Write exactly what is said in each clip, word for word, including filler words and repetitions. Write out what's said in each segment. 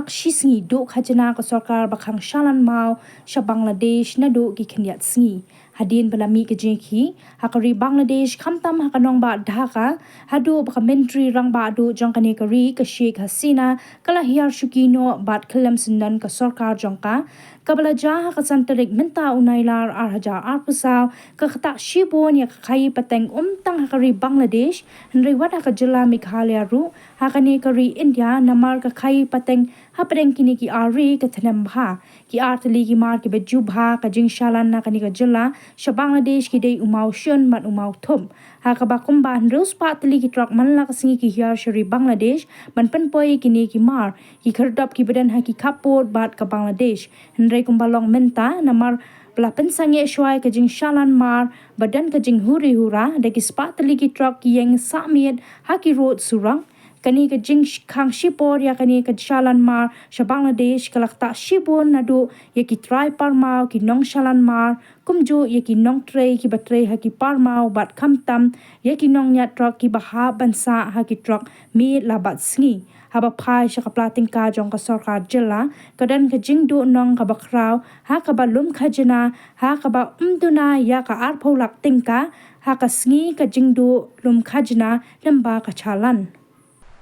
Shi sngi duh khajna ka sorkar ba khang shalan maw sha Bangladesh naduh ki khyndiat sngi. Hadien ba la mih ka jingkhih ha ka ri Bangladesh, khamtam ha ka nongbah Dhaka, haduh ba ka Myntri Rangbah Duh jong kane ka ri, ka Sheikh Hasina, ka la hiar shuki noh bad khyllem syndon ka sorkar jong ka, kaba la jia ha ka san tarik mynta u Nailar ar hajar arphew saw, ka ktah shibun ïa ka khaïi pateng ym tang ha ka ri Bangladesh, hynrei wat ha ka jylla Meghalaya ruh, ha kane ka ri India, namar ka khaïi pateng hapdeng kine ki ar ri ka thnem bha. Ki ar tylli ki mar kiba ju bha ka jingshalan na kane ka jylla sha Bangladesh ki dei u maw shun bad u maw thup. Ha kaba kumba hynriew spah tylli ki trok man la ka sngi ki hiar sha ri Bangladesh ban pynpoi kine ki mar, ki khyrdop kiba don ha ki khappud bad ka Bangladesh. Hynrei kumba long mynta, namar ba la pynsangeh shuwa ïa ka jingshalan mar ba don ka jinghuri hura, da ki spah tylli ki trok ki ïeng sah miet ha ki rud surok. Kane ka jingkhang shipor ïa kane ka shalan mar sha Bangladesh ka la ktah shibun naduh ïa ki trai parmaw, ki nongshalan mar, kumjuh ïa ki nongtrei kiba trei ha ki parmaw bad khamtam ïa ki nongñiat trok kiba hap ban sah ha ki trok miet la bad sngi. Haba phai sha ka pla tyngka jong ka sorkar jylla, ka don ka jingduhnong kaba khraw ha kaba lum khajna, ha kaba ym duna ïa ka arphew lak tyngka ha ka sngi ka jingduh lum khajna lyngba ka shalan.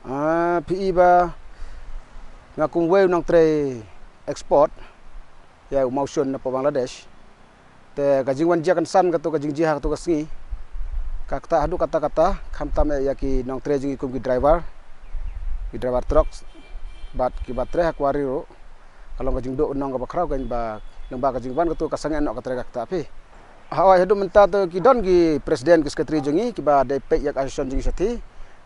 Ah, phi i ba nga kum uwei u nongtrei export ïa u maw shun na pdeng Bangladesh. Te ka jingwan jia kynsan kato ka jingjia ha kato ka sngi, ka ktah haduh katta katta, khamtam ïa ki nongtrei jong ngi kum ki driver, ki driver truck, bad kiba trei ha quarry ruh. Ka long ka jingduhnong kaba khraw keiñ ba lyngba ka jingwan kato ka sangeh noh ka trei ka ktah phi. Hawai, haduh mynta te ki don ki president, ki secretary jong ngi kiba dei peit ïa ka association jong ngi shathie.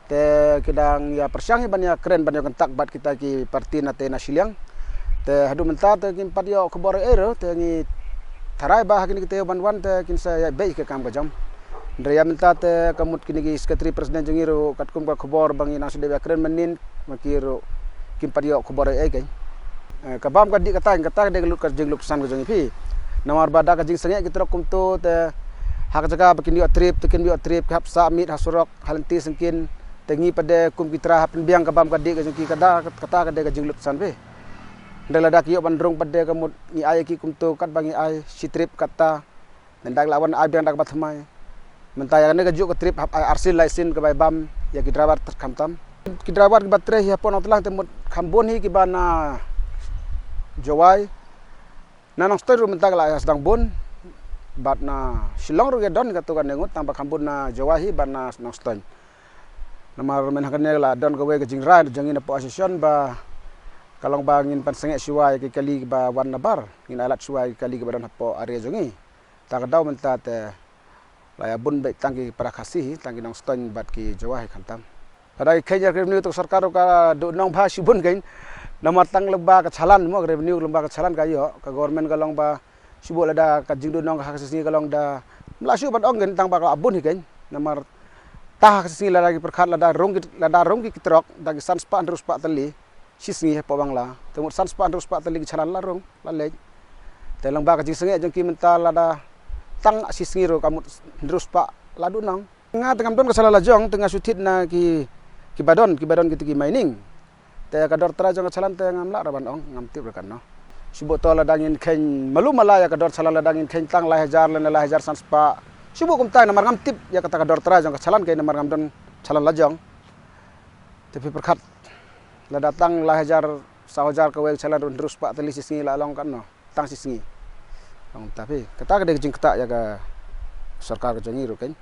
Te ki dang ïa pyrshang hi ban ïa kren, ban ïa kyntak bad kita ki party na te na shiliang. Te haduh mynta te kim pat ïoh khubor ei ei ruh, te ngi tharai ba ha kine ki taïew ban wan te kin sa ïa beh ïa ka kam ka jam. Hynrei ïa mynta te ka mut kine ki secretary president jong ngi ruh katkum ka khubor ba ngi nang shu dep ïa kren mynnin, ma ki ruh kim pat ïoh khubor ei ei keiñ. Eh, ka bam ka dih kata, kata ka dei ka lut, ka jinglut ksan ka jong ngi phi. Namar ba da ka jingsangeh ki trok kumto te ha ka jaka ba kin ïoh trip, te kin ïoh trip, ki hap sah miet ha surok, ha lynti syngkien, te ngi pat de kum ki trai hap pynbiang ka bam ka dih ka jong ki, ka da, kata ka dei ka jinglut ksan phi. Hynrei lada ki ïoh ban rung pat de ka mut ngi ai ïa ki kumto, katba ngi ai shi trip kata. Mynta la wan ai biang da kaba thymmai. Mynta ïa kane kajuh ka trip hap ai arsien laisien kaba bam ïa ki driver ter khamtam. Ki driver kiba trei hi hapoh Nongtlang te mut kham bun hi kiba na Jowai. Na Nongstoiñ ruh mynta ka la ïa sdang bun. Bad na Shillong ruh ïa don kato kane ngut, tang ba kham bun na Jowai hi bad na Nongstoiñ. Namar mynta kane la don kawei ka jingrai jong ngi na pdeng association ba ka long ba ngin pynsangeh shuwa ïa ki kali kiba wan na bar, ngin ai lad shuwa ïa ki kali kiba don hapoh area jong ngi. Ta ka daw mynta te la ïa bun beit tang ki para Khasi hi, tang ki Nongstoiñ bad ki Jowai hi khamtam. Lada ki kheiñ ïa ka revenue te ka sorkar ruh ka duhnong bha shibun keiñ. Namar tang lyngba ka shalan mo, ka revenue lyngba ka shalan ka ïoh, ka government ka long ba shu buh lada ka jingduhnong ka ha ka shi sngi ka long da, ym lah shuh ban ong keiñ, tang ba ka la bun hi keiñ. Namar ta ha ka shi sngi lada ki pyrkhat, lada rung ki, lada rung ki trok da ki san spah hynriew spah tylli shi sngi hapoh Bangla. Te mut san spah hynriew spah tylli ki shalan la rung, la leit. Te lyngba ka jingsangeh jong ki mynta lada tang shi sngi ruh ka mut hynriew spah la duhnong. Nga te ngam don ka shalan lajong, te nga shu thied na ki, kiba don, kiba don kito ki mining. Te ka dor trai jong ka shalan te ngam lah ruh ban ong, ngam tip ruh katno. Shu buh to lada ngin kheiñ malu mala ïa ka dor shalan, lada ngin kheiñ tang lai hajar lane lai hajar san spah. Shu buh kumta, namar ngam tip ïa kata ka dor trai jong ka shalan keiñ, namar ngam don shalan lajong. Te phi pyrkhat, lada tang lai hajar, saw hajar kawei ka shalan ruh hynriew spah tylli shi sngi la long katno, tang shi sngi. Long ta phi, kata ka dei ka jingktah ïa ka sorkar ka jong ngi ruh keiñ.